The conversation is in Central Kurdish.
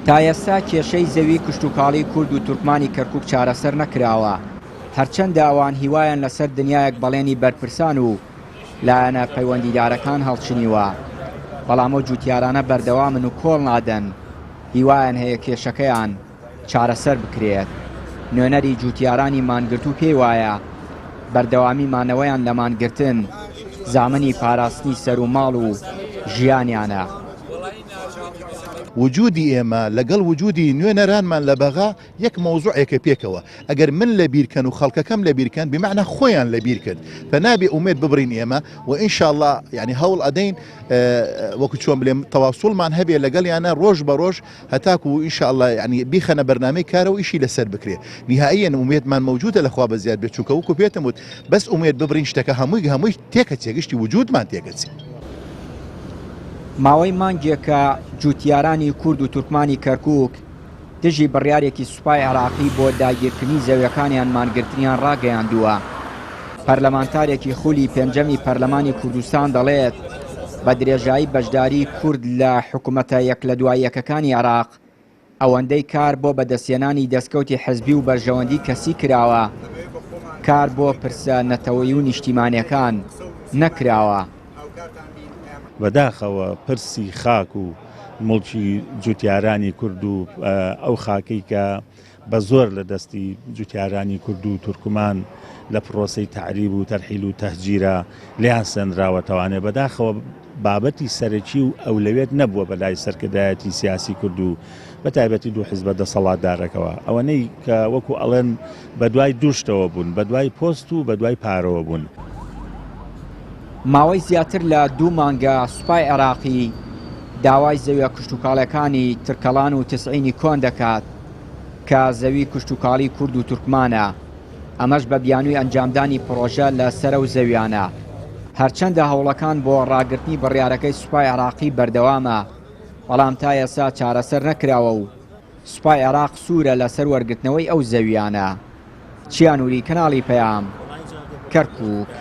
تا ئێستا کێشەی زەوی کشتوکاڵی کورد و تورکمانی کەرکوک چارەسەر نەکراوە، هەرچەندە ئەوان هیوایان لەسەر دنیایەک بەڵێنی بەرپرسان و لایەنە پەیوەندیدارەکان هەڵچنیوە، بەڵام ئەو جوتیارانە بەردەوامن و کۆڵ نادەن، هیوایان هەیە کێشەکەیان چارەسەر بکرێت. نوێنەری جوتیارانی مانگرتوو پێی وایە، بەردەوامی مانەوەیان لە مانگرتن زامنی پاراستنی سەر و ماڵ و ژیانیانە. وجودی ئێمە لەگەڵ وجودی نوێنەرانمان لە بەغا یەک مەوزوعێکە پێکەوە، ئەگەر من لە بیر کەن و خەڵکەکەم لە بیر کەن بمەعنا خۆیان لە بیر کرد، فە نابێ ئومێد ببڕین ئێمە و ان شاء اللە یانی هەوڵ ئەدەین وەکو چۆن بلێم تەواسوڵمان هەبێ لەگەڵیانە ڕۆژ بە ڕۆژ هەتاکو ان شاء اللە یانی بیخەنە بەرنامەی کارەوە ئیشی لەسەر بکرێ نیهائیەن ئومێدمان مەوجودە لە خوا بەزیاد بێت چونکە وەکو پێتم وت بەس ئومێد ببڕین شتەکە هەمووی هەمووی تێکەچێ گشتی وجودمان تێکەچێ. ماوەی مانگێکە جوتیارانی کورد و تورکمانی کەرکوک دژی بڕیارێکی سوپای عێراقی بۆ داگیرکردنی زەویەکانیان مانگرتنیان ڕاگەیاندووە. پەرلەمانتارێکی خولی پێنجەمی پەرلەمانی کوردستان دەڵێت، بە درێژایی بەشداریی کورد لە حکومەتە یەک لە دوای یەکەکانی عێراق، ئەوەندەی کار بۆ بەدەستهێنانی دەستکەوتی حزبی و بەرژەوەندی کەسی کراوە، کار بۆ پرسە نەتەوەیی و نیشتیمانیەکان نەکراوە. بەداخەوە پرسی خاک و موڵکی جوتیارانی کورد و ئەو خاکەی کە بە زۆر لە دەستی جوتیارانی کورد و تورکمان لە پرۆسەی تەعریب و تەرحیل و تەهجیرا لێیان سەنراوەتەوانێ بەداخەوە بابەتی سەرەکی و ئەولەوێت نەبووە بەلای سەرکردایەتی سیاسی کورد و بە تایبەتی دوو حزبە دەسەڵاتدارەکەوە ئەوەنەی کە وەکو ئەڵێن بەدوای دوو شتەوە بوون بەدوای پۆست و بەدوای پارەوە بوون. ماوەی زیاتر لە دوو مانگە سوپای عێراقی داوای زەویە کشتوکاڵیەکانی ترکەڵان و تسعینی کۆن دەکات کە زەوی کشتوکاڵی کورد و تورکمانە، ئەمەش بە بیانووی ئەنجامدانی پڕۆژە لە سەر ئەو زەویانە. هەرچەندە هەوڵەکان بۆ ڕاگرتنی بڕیارەکەی سوپای عێراقی بەردەوامە، بەڵام تا ئێستا چارەسەر نەکراوە و سوپای عێراق سوورە لەسەر وەرگرتنەوەی ئەو زەویانە. چیا نوری، کەناڵی پەیام، کەرکوک.